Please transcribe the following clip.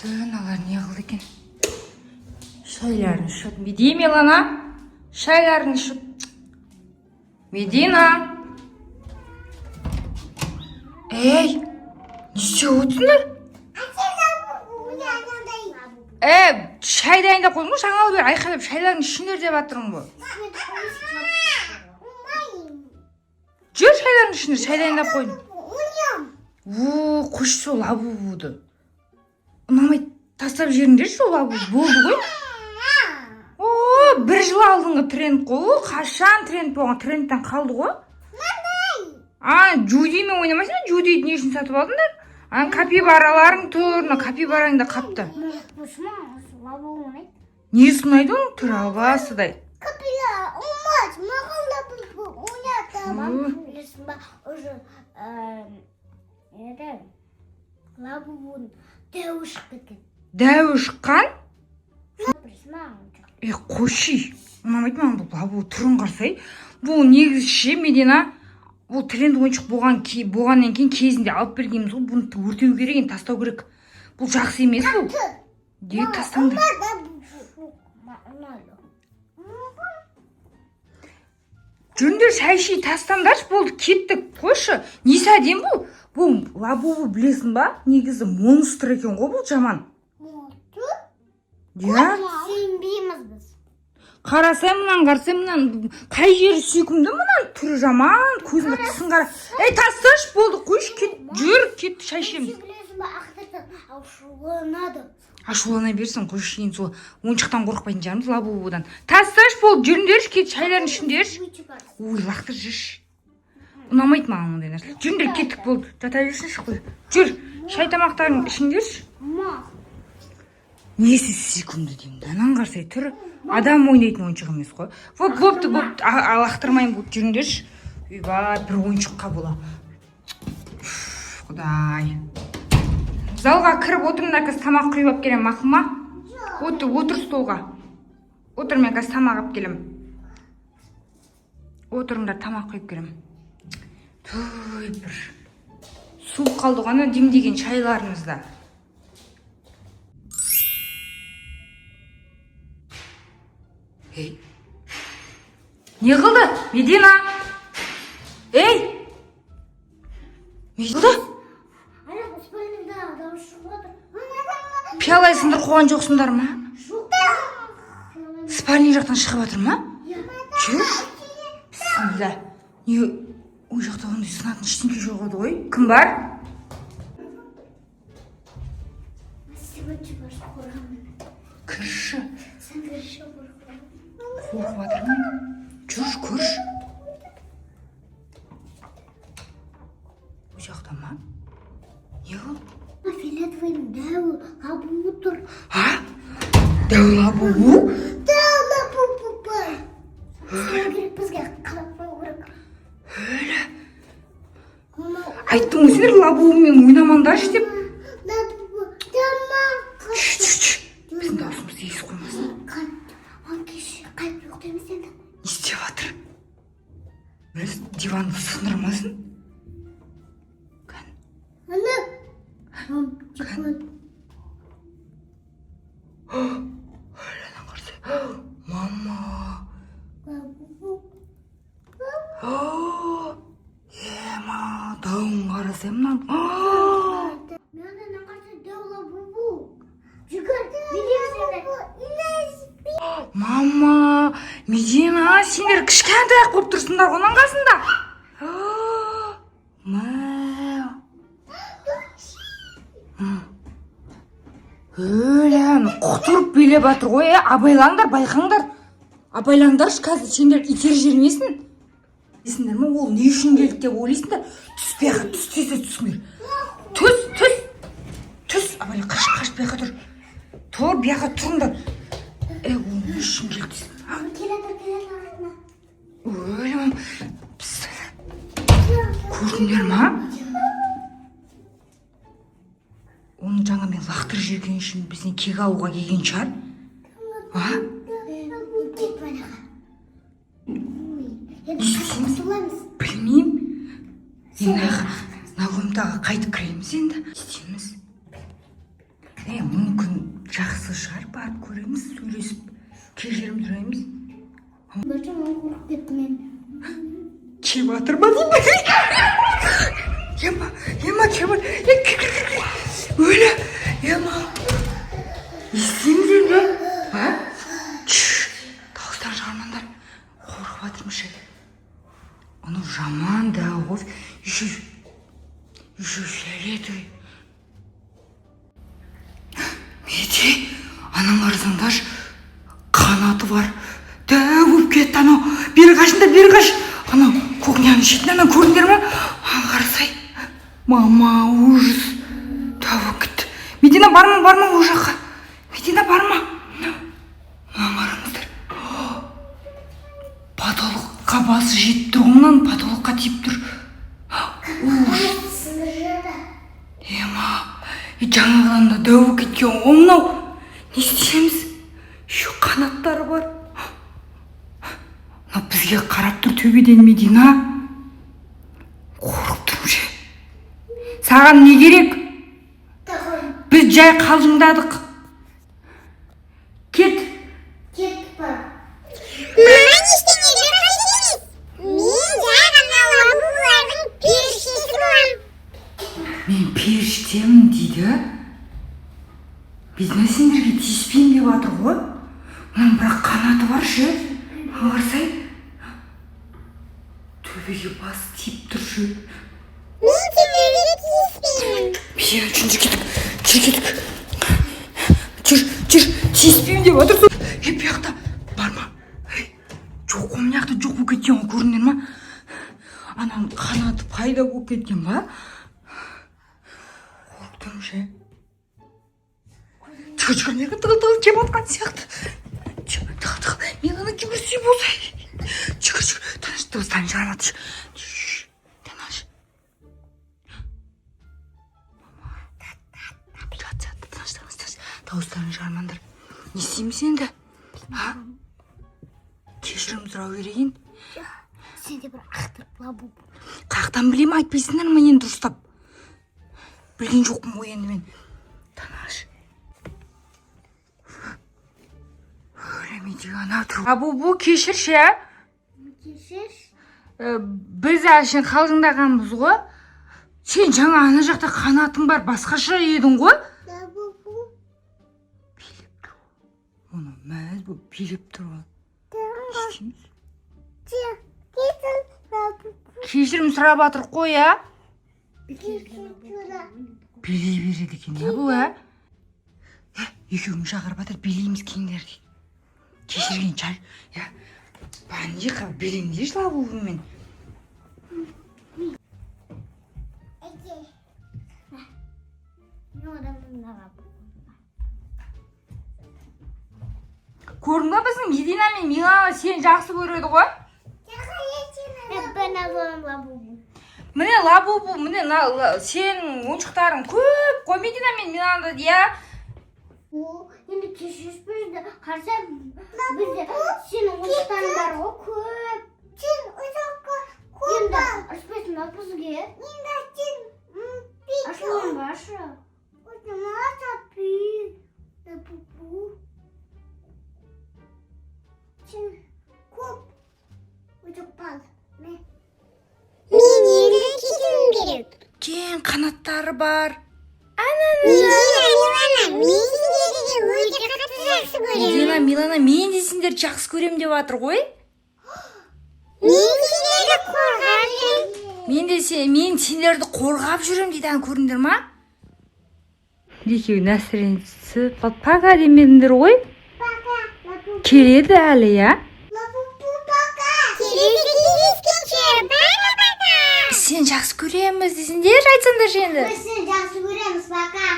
Мыналар не қылды екен? Шайларын ішіп. Меди, Милана, шайларын ішіп. Медина, ей, не істеп отырсыңдар? Е, шай дайындап қойдым ғой жаңалы бері айқайлап, шайларын ішіңдер деп жатырмын ғой. Жүр, шайларын ішіңдер, шай дайындап қойдым. О, қойшы сол лабубуды, ұнамайды, тастап жіберіңдерші сол лабубу, болды ғой. О, бір жыл алдыңғы тренд қой ол, қашан тренд болған, трендтен қалды ғой. А, Джудимен ойнамайсың ба? Джудиді не үшін сатып алдыңдар? Ана капибараларың тұр, мына капибараң да қапты. Несі ұнайды оның? Түрі албастыдай. Білесің ба, уже это лабубуның дәуі шығып кеткен. Дәуі шыққан? Білесің ба? Е, қойшы, ұнамайды маған бұл лабубу, түрін қарасай. Бұл негізі ше, Медина, бұл тренд ойыншық болған болғаннан кейін кезінде алып бергенбіз ғой. Бұны өртеу керек енді, тастау керек, бұл жақсы емес бұл. Де, тастаңдар. Ұнайды. Жүріңдер, шай ішей, тастаңдаршы, болды, кеттік, қойшы. Несі әдемі бұл? Бұл лабубу, білесің ба, негізі монстр екен ғой бұл, жаман. Иә. Сенбейміз біз. Қарасай мынаны, қарасай мынаны, қай жері сүйкімді мынаның? Түрі жаман, көзін, тісін қара. Ей, тасташы, болды, қойшы, кет, жүр, кет, шай ішеміз. Білесің ба, ақтыртан ашуланады. Ашулана берсін, қойшы, енді сол ойыншықтан қорықпайтын шығармыз, лабубудан. Тасташы, болды, жүріңдерші, кет, шайларын ішіңдерші. Ой, лақтырып жіберші, ұнамайды маған ондай нәрсе. Жүріңдер, кеттік, болды, жата берсінші, қой, жүр, шай тамақтарын ішіңдерші. Ма. Несі сүйкімді деймін да, ананы қарасай, түрі адам ойнайтын ойыншық емес қой. Вот, бопты, бопты, лақтырмаймын, болды, жүріңдерші. Ойбай, бір ойыншыққа бола. Уф, құдай. Залға кіріп отырыңдар, қазір тамақ құйып алып келемін, мақұл ма? Отыр, отыр, столға отыр, мен қазір тамақ алып келемін. Отырыңдар, тамақ құйып келемін. Туй, бір суып қалды ғой ана демдеген шайларымыз да. Ей, не қылды, Медина? Ей, не қылды? Ана спальныйда дауыс шығып жатыр. Пиала сындырып қойған жоқсыңдар ма? Жоқ. Спальный жақтан шығып жатыр ма? Иә. Жүр, бісміллә. Не, ол жақта ондай сынатын ештеңе жоқ еді ғой. Кім бар? Сегодня баш қорқамын. Кірші. Сен кірші, қорқамын. Қорқып жатырмын, жүрші, көрші. Ол жақта ма? Не ол? Фиолетовый дәу лабубу тұр. А, дәу лабубу? Дәу лабубу бар. Ұстау керек бізге, қалап қою керек. Өлі. Мама, Айттым ғой сендер, лабубумен ойнамаңдаршы деп. лабубу жаман. Чш, чш, чш. Біздің дауысымызды естіп қоймасын. Қатты. Кеше қайтып ұйықтаймыз енді. Не істеп жатыр? Біз диванды сындырмасын. Кән. Ана. Мам, Ана қарсы. Мама. Лабубу. Ема, дауын қарасай мынаның. Мен ана қарсы дәу лабубу. Жүгір, билейміз енді. Мама, Медина, сендер кішкентай ақ болып тұрсыңдар ғой оның қасында. Мә. Өлә, құтырып билеп жатыр ғой, е, абайлаңдар, байқаңдар. Абайлаңдаршы, қазір сендер итеріп жібермесін. Білесіңдер ме, ол не үшін келді деп ойлайсыңдар? Түс бұяққа, түс, тез тез түсіңдер. Түс, түс. Түс, абайла, қаш, қаш, бұяққа тұр. Тұр, бұяққа тұрыңдар. Е, ол не үшін келді дейсің? А? Келе жатыр, келе жатыр артына. Өлім. Көрдіңдер ма? Оны жаңа мен лақтырып жіберген үшін бізден кек алуға келген шығар. А? Кет баяға. Ой, енді қашып құтыламыз? Білмеймін. Енді мына комнатаға қайтып кіреміз енді. Не істейміз? Е, мүмкін Жақсы шығар, барып көреміз, сөйлесіп, кешірім сұраймыз. Бір жаман қорқып кеттім мен. Келіп жатыр ма деймін. Ема, ема, келіп жатыр. Е, кір, кір, кір, кір. Өлі, ема. Не істейміз енді? А? Чш, дауыстарын шығармаңдар. Қорқып жатырмын ше. Анау жаман да ғой. Еще фиолетовый. Меди, анаң қарасаңдаршы, қанаты бар. Дәу болып кетті анау. Бері қашыңдар, бері қаш. Анау кухняның шетінен анау, көрдіңдер ма? А, қарасай. Мама, ужас. Дәу болып кетті. Медина, барма, барма ол жаққа. Медина, барма. Мына қараңыздар. Потолокқа басы жетіп тұр ғой, мынаның потолокқа тиіп тұр. Ужас. Сындырып. Ема, е, жаңағыдан да дәу болып кеткен ғой мынау. Не істейміз? Еще қанаттары бар. Мынау бізге қарап тұр төбеден, Медина. Қорқып тұрмын ше. Саған не керек? Біз жай қалжыңдадық. Кет. Кеттік бар. Маған ештеңе қажет емес. Мен жай ғана лабубулардың періштесі боламын. Мен періштемін дейді. Медина, сендерге тиіспеймін деп жатыр ғой. Мынаның бірақ қанаты бар ше. Қарасай. Төбеге басы тиіп тұр ше. Мен сендерге тиіспеймін. Медина, жүр, кеттік. Жүр, кеттік. Жүр, жүр, тиіспеймін деп жатыр. Е, бұл жақта бар ма? Ей, жоқ қой, мына жақта жоқ болып кеткен ғой, көрдіңдер ма? Ананың қанаты пайда болып кеткен ба? Қорқып тұрмын ше. Жүгір, жүгір, мына жаққа тығыл, тығыл, келіп жатқан сияқты. Жүгір, тығыл, тығыл. Милана, жүгірсей болсай. Жүгір, жүгір. Тыныш, дыбыстарын шығарма. Шш, тыныш. Жат, жат, тыныш, тыныш, тыныш. Дауыстарын шығармаңдар. Не істейміз енді? А? Кешірім сұрау керек енді. Сен де бір ақтырып лабубу. Қаяқтан білемін, айтпайсыңдар ма енді дұрыстап? Білген жоқпын ғой енді мен. Тыныш. Өлемейді ана тұр. Абубу, кешірші, ә? Кешір. Біз әшейін қалжыңдағанбыз ғой. Сен жаңа ана жақта қанатың бар, басқаша едің ғой. Лабубу. Билеп тұр. Оны мәз болып билеп тұр ғой. Не істейміз? Кешір лабубу. Кешірім сұрап жатыр қой, ә? Кешір. Билей береді екен, иә, бұл, ә? Е, екеуін шақырып жатыр, билейміз, келіңдер дейді. Кешірген шығар, иә. Бандиқа, билеңдерші лабубумен. Әке. Мен одан мына лабубу. Көрдің ба, біздің Медина мен Милана сені жақсы көреді ғой. Мен аламын лабубу. Міне лабубу, міне сенің ойыншықтарың көп қой Медина мен Миланада, иә. О, енді кешірші бізді. Қараса, бізде сенің ойыншықтарың бар ғой көп. Сен ұзаққа енді ұрыспайсың ба бізге? Енді сен ашуланбашы. Лабубу. Сен көп ойыншық бар. Мен енді кетуім керек. Кең қанаттары бар. Медина, Милана, мен сендерді де өте қатты жақсы көремін. Медина, Милана, мен де сендерді жақсы көремін деп жатыр ғой. Мен сендерді қорғап жүремін. Мен де мен сендерді қорғап жүремін дейді, ана көрдіңдер ма? Екеуі настроение түсіп қалды. Пока демедіңдер ғой. Пока. Лабубу. Келеді әлі, иә? Лабубу, пока. Келесі кездескенше, пока-пока. Сен жақсы көреміз десеңдер, айтсаңдаршы енді. Біз сені жақсы көреміз, пока.